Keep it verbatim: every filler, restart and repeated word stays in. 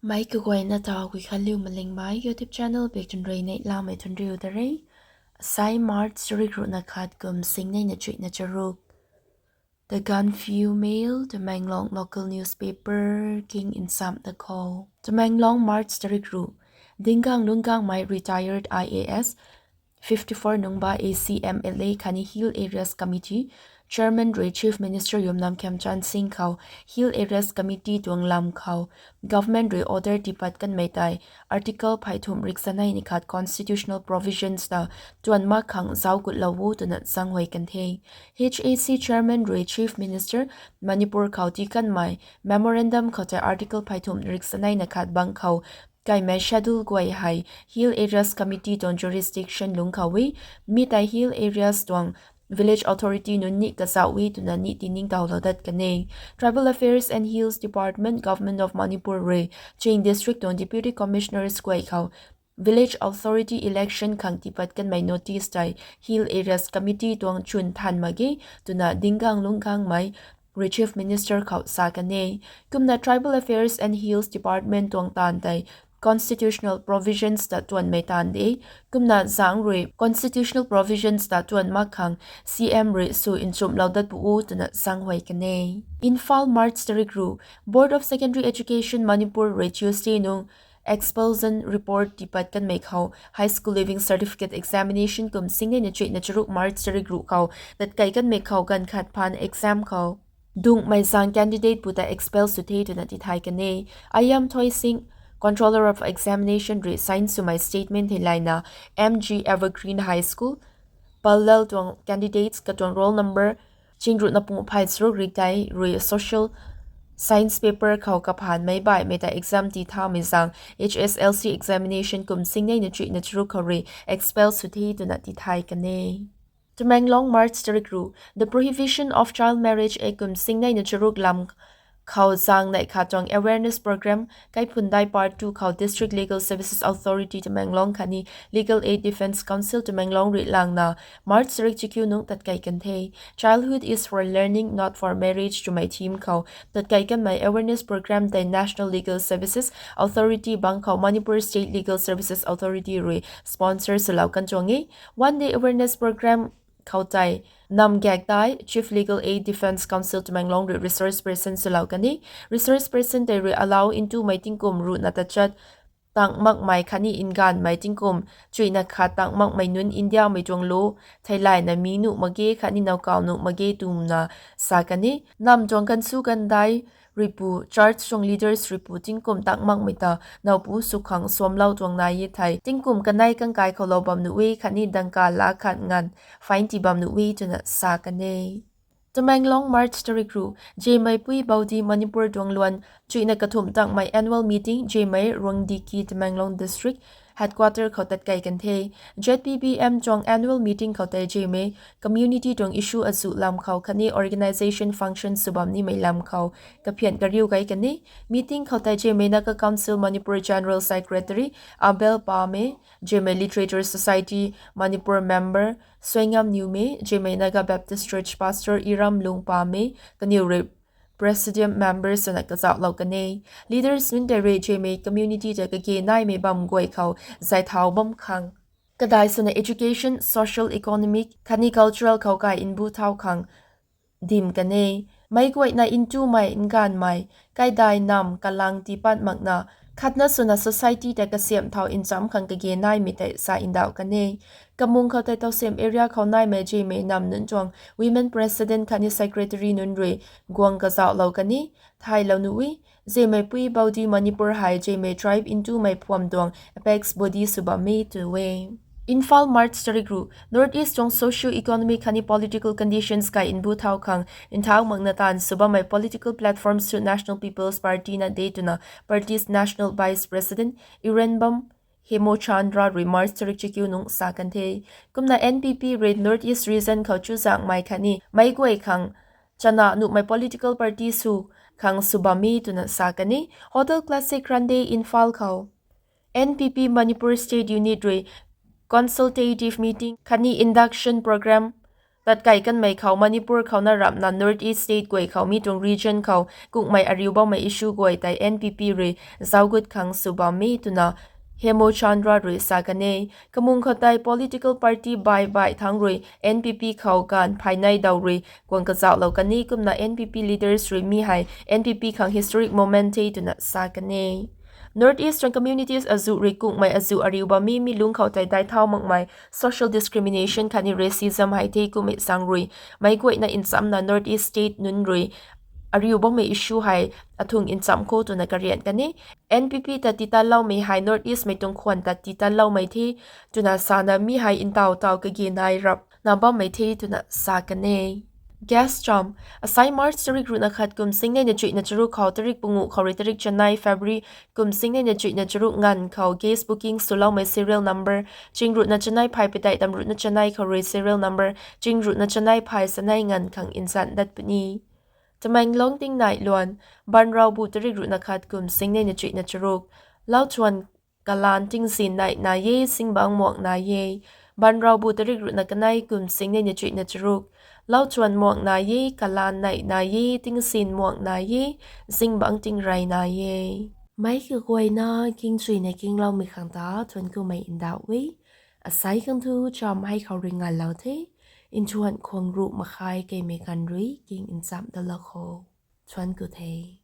Mei kaguayna ta Guikhanliu Malingmei YouTube channel bik tun rui neihlamei tun riu da re. Asai March tarik ruhna khat kum sing neina chuihna charuk. The Gaanphiu Mail, Tamenglong local newspaper king nsam da khou. Tamenglong, March tarik ruh. Dinggang Lungkangmei, retired I A S, fifty-four nungba A C M L A khatni Hill Areas Committee Chairman rui Chief Minister Yumnam Khemchand Singh khou Hill Areas Committee tuang lam khou government rui order tipat kanmei tei Article phay thumh riksanei ni khat constitutional provisions ta tuan mak khang zauc gutlou o twna zaenghuay kan the. H A C Chairman rui Chief Minister Manipur khou tii kanmei memorandum khou tei Article phay thumh riksanei na khat bang khou kaimei schedule guay hei Hill Areas Committee tuang jurisdiction lungc khou e, mi tei Hill Areas tuang Village Authority nunc ni kazauh e twna ni tiningtowlou dat kan e. Tribal Affairs and Hills Department, Government of Manipur rui Chin District tuang Deputy Commissioners guay khou Village Authority election khang tipat kanmei notice tei Hill Areas Committee tuang chwn than mak ge twna Dinggang Lungkangmei rui Chief Minister khou sa kan e. Kumna Tribal Affairs and Hills Department tuang taanv tei constitutional provisions ta tuanmei taanv de. Kumna zaeng rui constitutional provisions ta tuan mak khang C M rui sw nchumhlou dat pu o twna zaenghuay kan e. Imphal, March tarik ruh. Board of Secondary Education Manipur rui Tuesday nung expulsion report tipat kanmei khou High School Leaving Certificate Examination kum sing neina chuihna charuk, March tarik ruh khou tatkei kanmei khou ganv khat phaan exam khou dungcmei zaeng candidate pu ta expel sw the twna tithay kan e. Ayam Thoising, Controller of Examination rui sign swmei statement theilayna M G Evergreen High School, Pallel tuang candidates katuang roll number chingruhna pung phay charuk rik tei rui social science paper khou kaphaanmei baihmei ta exam tii thamei zaeng H S L C examination kum sing neina chuihna charuk khou rui expel sw the twna tithay kan e. Tamenglong, March tarik ruh. The Prohibition of Child Marriage Act kum sing neina charuk lam khou zaeng neih khat tuang awareness program Kaiphundai Part two khou District Legal Services Authority Tamenglong khatni Legal Aid Defence Council Tamenglong rui langna March tarik chakiu nung tatkei kan the. Childhood is for learning, not for marriage twmei theme khou tatkei kanmei awareness program tei National Legal Services Authority bang khou Manipur State Legal Services Authority rui sponsor swlou kan tuang e. One day awareness program khou tei Namgak Dai, Chief Legal Aid Defence Council Tamenglong rui resource person swlou kan e. Resource person tei rui alau ntumei tingkum ruhna tachat tang makmei khatni nganvmei tingkum chuihna khat tang makmei nunc Indiamei tuang law theilayna mi nuh mak ge khatni nowkaw nuh mak ge twna sa kan e. Nam tuang gansu gandai ruipu, church tuang leaders ruipu tingkum tang makmei ta nowpu sw khang suamlou tuang nai e thei tingkum kanei kangkai khou lou bam nuh e khatni dangka lakh khat nganv fine tii bam nuh e twna sa kan e. Tamenglong, March tarik ruh. Jemeipui Baudi Manipur tuang luan chuihna kathumh tangmei annual meeting Jemei, Ruangdiki, Tamenglong District Headquarter khou tatkei kan the. Z P B M tuang annual meeting khou tei Jemei community tuang issue azuh lam khou khatni organisation function sw bam nimei lam khou kaphian kariu gei kan e. Meeting khou tei Jemei Naga Council Manipur General Secretary Abel Pame, Jemei Literature Society Manipur member Suaingam Newmei, Jemei Naga Baptist Church Pastor Iramlung Pame kaniw rui Presidium members swna kazauhlou kan e. Leaders nunc tei rui Jemei community ta kage naimei bam guay khou zay thau bam khang, kadai swna education, social, economic khatni cultural khou kai nbu thau khang dim kan e. Meic guayna ntumei, nganvmei, kaidai nam kalang tii pat makna khatna swna society ta kasiamh thau ncham khang kage naimei tei sa ndauh kan e. Kamung khou tei Tawsem area khou naimei Jemei nam nunc tuang Women President khatni Secretary nunc rui guang kazauhlou kan e. Thailou nuh e, Jemeipui Baudi Manipur hei Jemei tribe ntumei phuam tuang apex body sw bam e tw e. Imphal, March tarik ruh. North East tuang socio-economic khatni political conditions kai nbu thau khang nthau makna taanv sw bammei political platforms thu National People's Party na de twna party's National Vice President Iranbam Hemochandra rui March tarik chakiu nung sa kan the. Kumna N P P rui North East region khou chuzaenghmei khatni meic guay khang chana nuhmei political party sw khang sw bam e twna sa kan e. Hotel Classic Grande, Imphal khou N P P Manipur State Unit rui consultative meeting khatni induction program Tatkai kanmei khou Manipur khou na ramhna North East state guay khou mi tuang region khou kukmei ariu bammei issue guay tei N P P rui zauc gut khang sw bam e twna Hemochandra rui sa kan e. Kamung khou tei political party baih baih thangc rui N P P khou gaanv phay nei daw rui guang kazauhlou kan e, kumna N P P leaders rui mi hei N P P khang historic moment the twna sa kan e. North Eastern communities azuh rui kukmei azuh ariu bam e, mi lungc khou tei daic thau makmei social discrimination khatni racism hei the. Kummei zaeng rui meic guayna nchamcna North East state nunc rui ariu bammei issue hei athung nchamc khou twna karian kan e. N P P ta titanloumei hei North Eastmei tuang khwan ta titanloumei the twna sana mi hei ntaw taw kage nai rapna bammei the twna sa kan e. Guest cham, asai March tarik ruhna khat kum singnei na chuihna charuk khou tarik panguh khou rui tarik chanei February kum singnei na chuihna charuk nganv khou gas booking swloumei serial number ching ruhna chanei phay padeih tam ruhna chanei khou rui serial number ching ruhna chanei phay sanei nganv khang nzan dat puni. Tamenglong tingnai luan, Banraubu tarik ruhna khat kum singnei na chuihna charuk, lauchuan kalaan tingzin neih nai e, zingbangc muang nai e. Banraubu tarik ruhna kanei kum singnei na chuihna charuk, lauchuan muang nai e, kalaan neih nai e, tingzin muang nai e, zingbangc tingrey nai e. Meic kaguayna kingchuina kingloumei khang ta thuanc kumei ndauh e. Asai khang thu cham hei khou rui nganlou the. Nthuan khwang ruh makhai keimei ganv rui king nchamc dalou kho. Thuanc ku the.